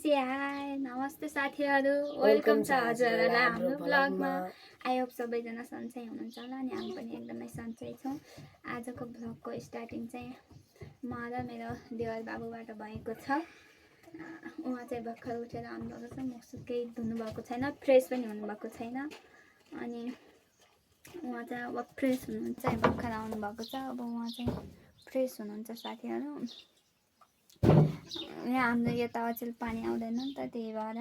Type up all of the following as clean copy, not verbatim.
से high नमस्ते साथीहरू welcome छ हजुरहरूलाई हाम्रो ब्लगमा आई होप सबैजना सन्चै हुनुहुन्छ होला अनि हामी पनि एकदमै सन्चै छौँ। आजको ब्लगको स्टार्टिङ चाहिँ म र मेरो देवर बाबुबाट भएको छ। उहाँ चाहिँ भर्खर उठेर आउनुभएको छ, मुख केही धुनुभएको छैन, फ्रेस पनि हुनुभएको छैन अनि उहाँ चाहिँ अब फ्रेस हुनुहुन्छ, भर्खर आउनुभएको छ। अब उहाँ चाहिँ फ्रेस हुनुहुन्छ साथीहरू। यहाँ हाम्रो यता अचेल पानी आउँदैन नि त, त्यही भएर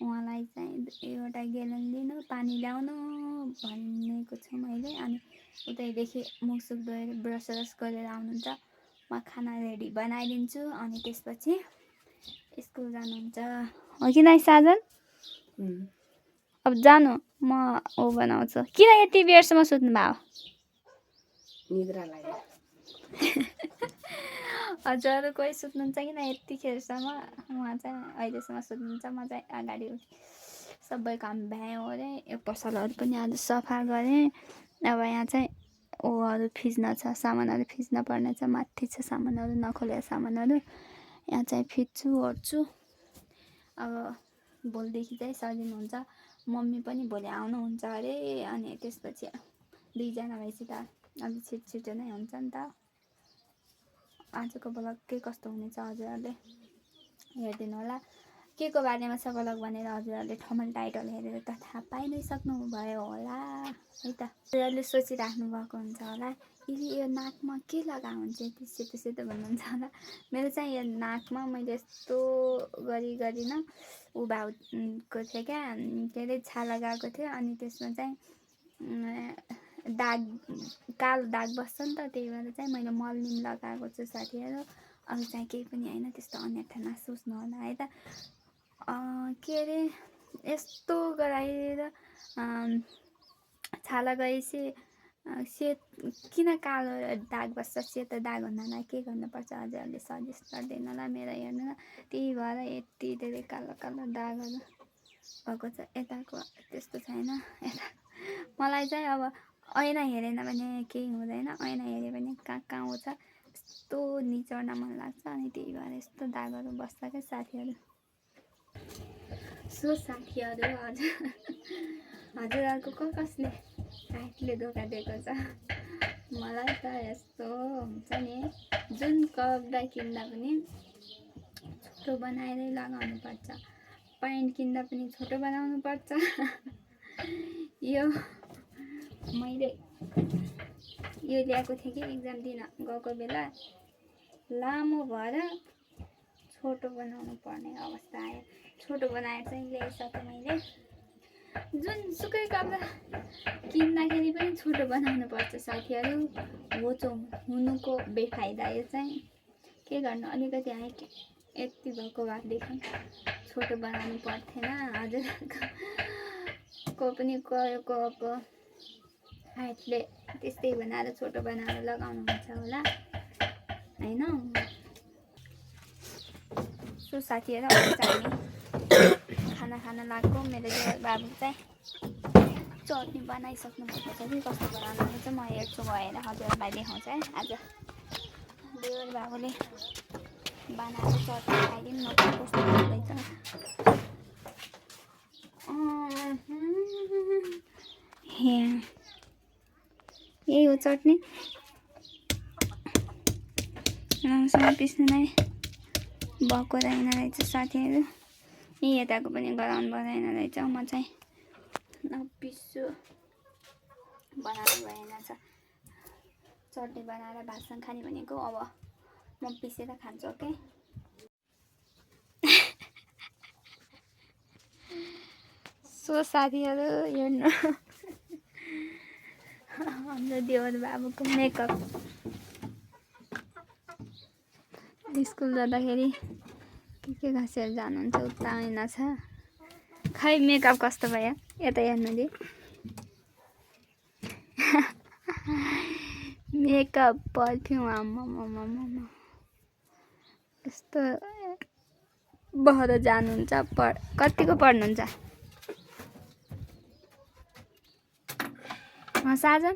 उहाँलाई चाहिँ एउटा ग्यालन लिनु पानी ल्याउनु भनेको छु मैले। अनि उतैदेखि मुखसुख धोएर ब्रस गरेर आउनुहुन्छ, म खाना रेडी बनाइदिन्छु अनि त्यसपछि स्कुल जानुहुन्छ। हो कि नै साजन? अब जानु, म बनाउँछु। किन यति बेरसम्म सुत्नु भयो? निद्रा लाग्यो। हजुर कोही सुत्नुहुन्छ किन यतिखेरसम्म? उहाँ चाहिँ अहिलेसम्म सुत्नुहुन्छ, म चाहिँ अगाडि सबै काम भ्याएँ अरे। यो पसलहरू पनि आज सफा गरेँ। अब यहाँ चाहिँ ओहरू फिच्न छ, सामानहरू फिच्न पर्ने छ, माथि छ सामानहरू, नखोलेको सामानहरू। यहाँ चाहिँ फिच्छु ओर्छु। अब भोलिदेखि चाहिँ सजिलो हुन्छ। मम्मी पनि भोलि आउनुहुन्छ अरे अनि त्यसपछि दुईजना भएपछि त अलि छिटो नै हुन्छ नि त। आजको ब्लग के कस्तो हुनेछ हजुरहरूले हेरिदिनु होला। के को बारेमा छ ब्लग भनेर हजुरहरूले थम्बनेल टाइटल हेरेर त थाहा पाइ नै सक्नुभयो होला है त। हजुरहरूले सोचिराख्नु भएको हुन्छ होला यो नाकमा के लगा हुन्छ यति सेतो सेतो भन्नुहुन्छ होला। मेरो चाहिँ यो नाकमा मैले यस्तो गरिकन ऊ भएको थियो क्या, के अरे छाला गएको थियो अनि त्यसमा चाहिँ दाग कालो दाग बस्छ नि त, त्यही भएर चाहिँ मैले मलनिम लगाएको छु साथीहरू। अरू चाहिँ केही पनि होइन, त्यस्तो अन्यथा नसोच्नु होला है त। के अरे यस्तो गराएर छाला गएपछि किन कालो दाग बस्छ, सेतो दाग हुनलाई के गर्नुपर्छ हजुरहरूले सजेस्ट गरिदिनु होला मेरो हेर्नु न। त्यही भएर यति धेरै कालो कालो दागहरू भएको छ। यताको त्यस्तो छैन। यता मलाई चाहिँ अब ऐना हेरेन भने केही हुँदैन, ऐना हेऱ्यो भने कहाँ आउँछ यस्तो निचोर्न मन लाग्छ अनि त्यही भएर यस्तो दागहरू बस्छ क्या साथीहरू। सो साथीहरू हजुरहरूको कसले साथीले धोका दिएको छ? मलाई त यस्तो हुन्छ नि, जुन कपडा किन्दा पनि छोटो बनाएरै लगाउनु पर्छ, प्यान्ट किन्दा पनि छोटो बनाउनु पर्छ। यो मैले यो ल्याएको थिएँ कि एक्जाम दिन गएको बेला, लामो भएर छोटो बनाउनु पर्ने अवस्था आयो। छोटो बनाएर चाहिँ ल्याइसकेँ मैले। जुन सुकै कपडा किन्दाखेरि पनि छोटो बनाउनु पर्छ साथीहरू। होचो हुनुको बेफाइदा यो चाहिँ के गर्नु, अलिकति हाइट यति भएको भएदेखि छोटो बनाउनु पर्थेन। हजुरको पनि को हाइटले त्यस्तै बनाएर छोटो बनाएर लगाउनुहुन्छ होला होइन। सो साथीहरू हामी खाना खान लाग्यो। मेरो देवर बाबु चाहिँ चटनी बनाइसक्नु भएको छ कि कस्तो बनाउनु भएको छ म हेर्छु गएर हजुरहरूलाई देखाउँछ है। आज देवर बाबुले बनाएको चटनी खाइदिउँ न कस्तो हुँदैछ। यही हो चटनी, राम्रोसँग पिस्नु नै भएको रहेन रहेछ साथीहरू। यताको पनि गराउनु भएन रहेछ, म चाहिँ नपिस्छु बनाउनु भएन छ। चटनी बनाएर भातसँग खाने भनेको अब म पिसेर खान्छु। ओके सो साथीहरू हेर्नु हाम्रो देवर बाबुको मेकअप। स्कुल जाँदाखेरि के घाँसेर जानुहुन्छ उता ऐना छ। खै मेकअप कस्तो भयो यता हेर्नु दे। मेकअप पर्फ्युम आम्मामामा यस्तो भएर जानुहुन्छ। कतिको पढ्नुहुन्छ साजन?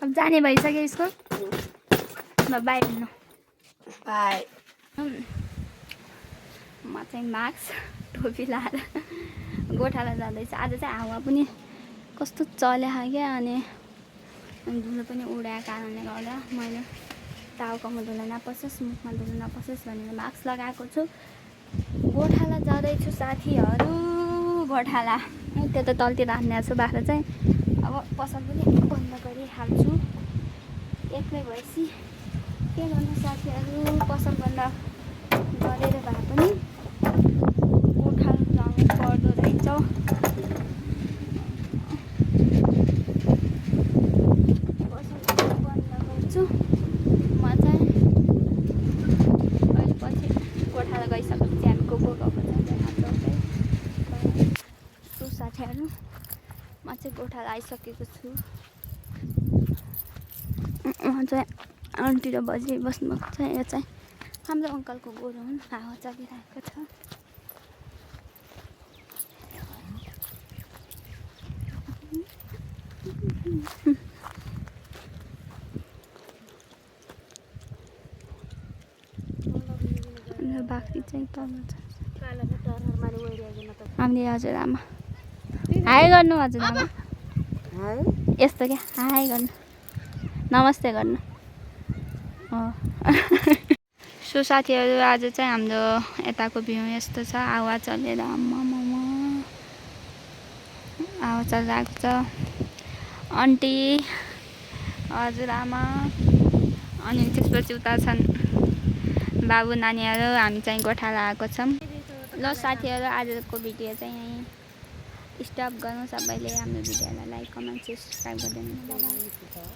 अब जाने भइसक्यो स्कुल। बाई भन्नु। बाई। म चाहिँ मास्क टोपी लाएर गोठाला जाँदैछ। आज चाहिँ हावा पनि कस्तो चल्या क्या, अनि धुलो पनि उडाएको कारणले गर्दा मैले टाउकोमा धुलो नपसोस्, मुखमा धुलो नपसोस् भनेर मास्क लगाएको छु। गोठाला जाँदैछु साथीहरू, गोठाला त्यो त तलतिर हान्ने छु बाख्रा चाहिँ। अब पसल पनि बन्द गरिहाल्छु एक्लै भएपछि। के गर्नु साथीहरू, पसल बन्द गरेर भए पनि गोठाला जानु पर्दो रहेछ। पसल बन्द गर्छु म चाहिँ। अहिले पछि गोठाला गइसकेपछि हामी गएको छु साथीहरू। म चाहिँ गोठाला आइसकेको छु। म चाहिँ आन्टी र बजी बस्नुभएको छ। यो चाहिँ हाम्रो अङ्कलको गोरु हुन्। हावा चलिरहेको छ। बाख्री चाहिँ तल छ। हामीले हजुरआमा हाई गर्नु, हजुरआमा यस्तो क्या हाई गर्नु, नमस्ते गर्नु। सो साथीहरू, आज चाहिँ हाम्रो यताको भ्यू यस्तो छ। हावा चलेर हावा चलिरहेको छ। आन्टी, हजुरआमा, अनि त्यसपछि उता छन् बाबु नानीहरू। हामी चाहिँ गोठाला आएको छौँ। ल साथीहरू, आजको भिडियो चाहिँ यहीँ स्टप गर्नु। सबैले हाम्रो भिडियोलाई लाइक, कमेन्ट, सब्सक्राइब गरिदिनु।